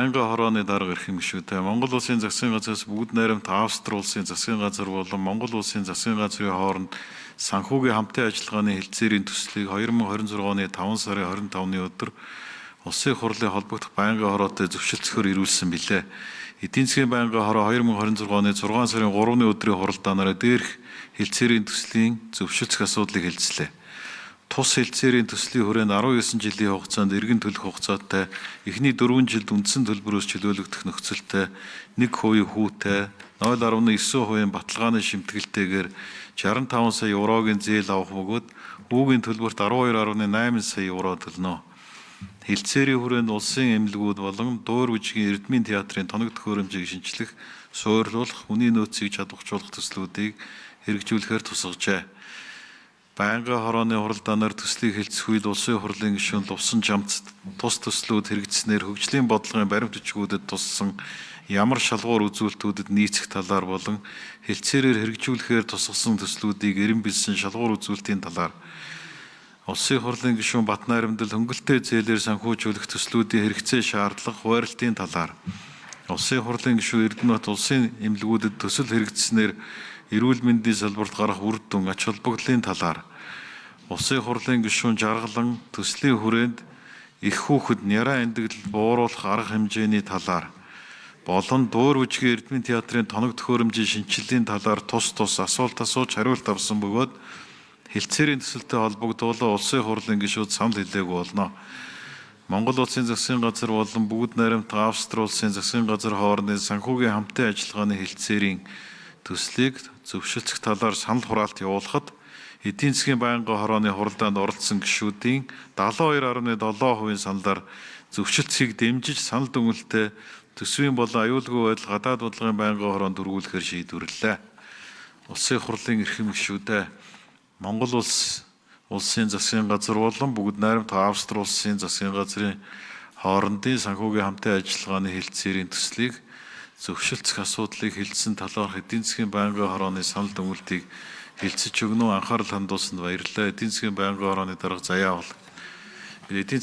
Байнгын хорооны дарга эрхэм гишүүдээ, Монгол Улсын засгийн газраас бүгд найрамд Австри улсын засгийн газар болон Монгол Улсын засгийн газрын хооронд санхүүгийн хамтын ажиллагааны хэлтсээрийн төслийг 2026 оны 5 сарын 25-ны өдөр Улсын их хурлын холбогдох байнгын хороотой зөвшөлдсөхөөр ирүүлсэн билээ. Эдийн засгийн байнгын хороо 2026 оны 6 сарын 3-ны өдрийн хуралдаанаараа дээрх хэлтсээрийн төслийн зөвшөлдсөх асуудлыг хэлцлээ. Тус хэлтсээрийн төслийн хүрээнд 19 жилийн хугацаанд эргэн төлөх хугацаатай эхний 4 жилд үндсэн төлбөрөөс чөлөөлөгдөх нөхцөлтэй 1% хүүтэй 0.9% баталгааны шимтгэлтэйгээр 65 сая еврогийн зээл авах бөгөөд хүүгийн төлбөрт 12.8 сая евро төлнө. Хэлтсээрийн хүрээнд улсын эмнэлгүүд болон дуур бүжгийн Эрдмийн театрын тоног төхөөрөмжийг шинчлэх, суурлуулах, хүний нөөцийг чадваржуулах төслүүдийг хэрэгжүүлэхээр тусгажээ. Байнгын хорооны хуралдаанаар төслийг хэлцэх үед Улсын хурлын гишүүн Лувсан Жамц тус төслүүд хэрэгжсэнээр хөгжлийн бодлогын баримт бичгүүдэд туссан ямар шалгуур үзүүлэлтүүдэд нийцэх талаар болон хэлтсээрээр хэрэгжүүлэхээр тусгасан төслүүдийг эрен бэлсэн шалгуур үзүүлэлтийн талаар, Улсын хурлын гишүүн Батнайрамдал хөнгөлөлтэй зээлээр санхүүжүүлэх төслүүдийн хэрэгцээ шаардлага хуваарлтын талаар, Улсын хурлын гишүүн Эрдэнэбат улсын эмнэлгүүдэд төсөл хэрэгжсэнээр эрүүл мэндийн салбарт гарах үр дүн ач холбогдлын талаар, Улсын хурлын гишүүн Жаргалан төслийн хүрээнд эх хүүхэд няраа эндэгдэл бууруулах арга хэмжээний талаар болон дуур бүжгийн Эрдмийн театрын тоног төхөөрөмжийн шинэчлэлийн талаар тус тус асуулт асууж хариулт авсан бөгөөд хэлтсээрийн төсөлтэй холбогдуулан Улсын хурлын гишүүд санал хэлээгүй болно. Монгол Улсын засгийн газар болон бүгд найрамдах Австри улсын засгийн газар хоорондын санхүүгийн хамтын ажиллагааны хэлтсээрийн төслийг зөвшөлдсөх талаар санал хураалт явуулахад эдийн засгийн байнгын хорооны хуралдаанд оролцсон гишүүдийн 72.7% саналаар зөвшөлдсөхийг дэмжиж санал дүгнэлтээ төсвийн болон аюулгүй байдал гадаад бодлогын байнгын хороонд өргүүлэхээр шийдвэрлэлээ. Улсын хурлын эрхэм гишүүдээ, Монгол улсын засгийн газар болон бүгд найрамдах Австри улсын засгийн газрын хоорондын санхүүгийн хамтын ажиллагааны хэлтсээрийн төслийг зөвшөлдсөх асуудлыг хэлсэн талаарх эдийн засгийн байнгын хорооны санал дүгнэлтийг хэлцэж өгнө. Анхаарал хандуулсанд баярлалаа. Эдийн засгийн байнгын хорооны дарга Заяа бол эдийн